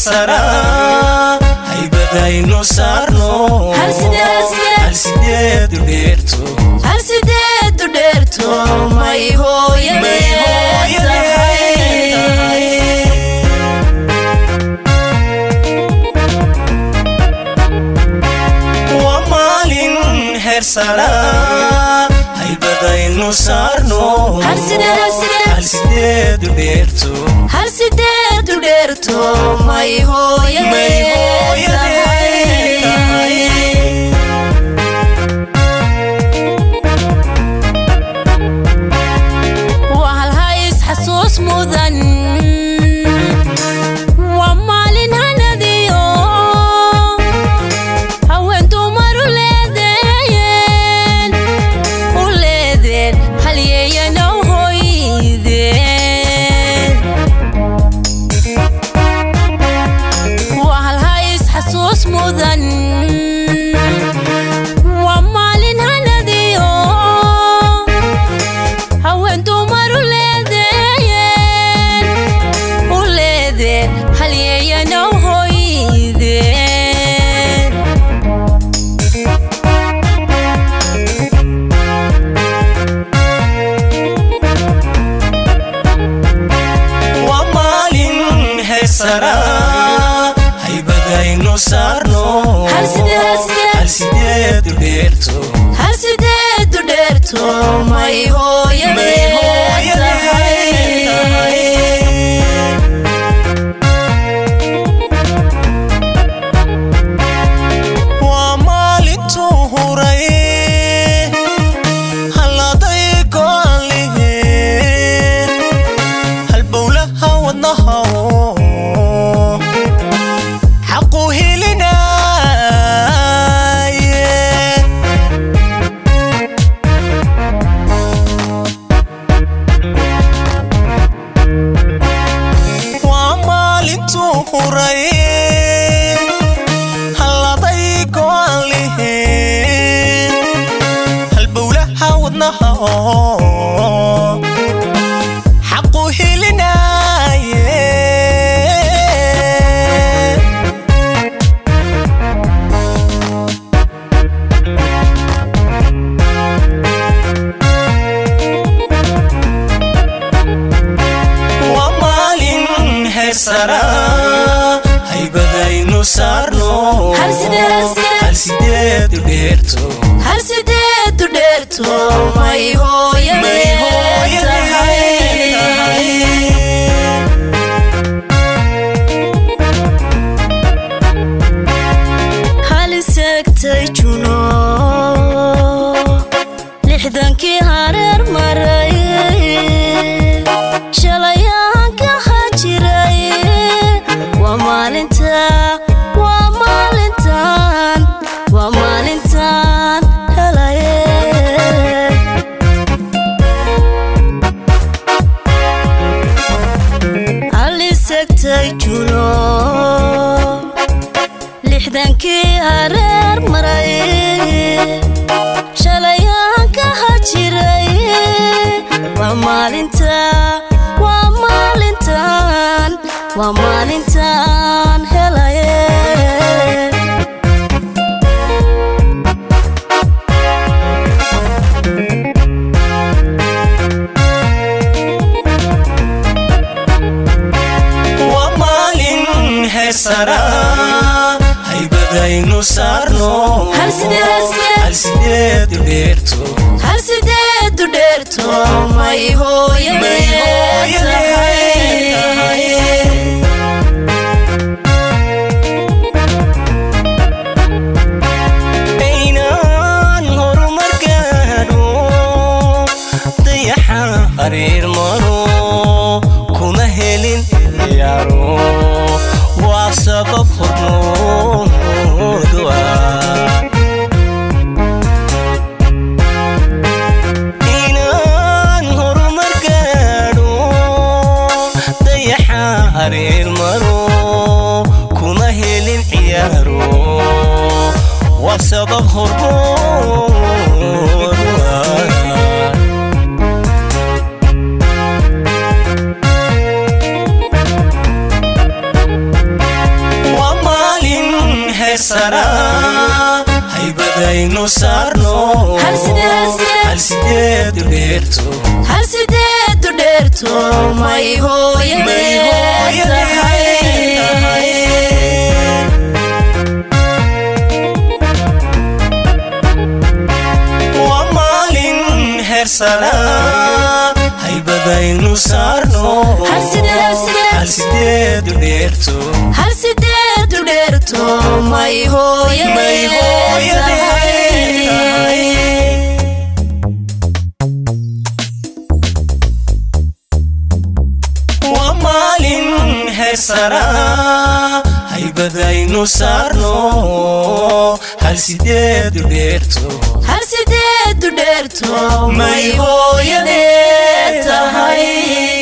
sara haybadaynu saarno hal sideed u dheerto hal sideed u dheerto may hooyadee tahay waa maalin heer sara haybadaynu saarno hal sideed u dheerto hal sideed u dheerto may hooyadee tahay waa hal hays xasuus mudan waa maalin hanadiyo haween dumar u leedeen halyeeyana u hoydeen waa hal hays xasuus mudan waa maalin hanadiyo haween dumar u leedeen halyeeyana u hoydeen waa maalin heer sara haybadaynu saarno hal sideed u dheerto hal sideed u dheerto may hooyadee tahay waa maalintuu huray halladay go'an liheen halbowlaha wadnaha xaqu helinaaye waa maalintuu huray halladay go'an liheen halbowlaha wadnaha xaqu helinaaye waa maalin heer sara haybadaynu saarno hal sideed u dheerto hal sideed u dheerto may hooyadee tahay hal isagtay juno lixdankii hareer maray shalayaan ka hajiray waa maalinta waa maalintan waa maalintan helaye hal isagtay juno lixdankii hareer maray shalayaan ka hajiray waa maalinta waa maalintan waa maalintan helaye waa maalin heer sara haybadaynu saarno hal sideed u dheerto hal sideed u dheerto may hooyadee tahay aynaan horumar gaadho dayaxa hareer maro kuma helin ciyaaro waa sabab hormoodu ah inaan horumar gaadho dayaxa hareer maro kuma helin ciyaaro waa sabab hormoodu ah heersaraa, haybadaynu saarno. Hal sidee, hal sidee. Hal sideedu dheerto. Hal sideedu dheerto may may hooyadee hooyadee tahay. Tahay. Waa maalin heersaraa, haybadaynu saarno. Hal sidee, hal sidee. Hal sideedu dheerto. Hal sideedu dheerto may may hooyadee hooyadee tahay. Tahay. Waa maalin heersaraa, haybadaynu saarno. Hal sideedu dheerto. Hal sideedu dheerto may may hooyadee hooyadee tahay. Tahay.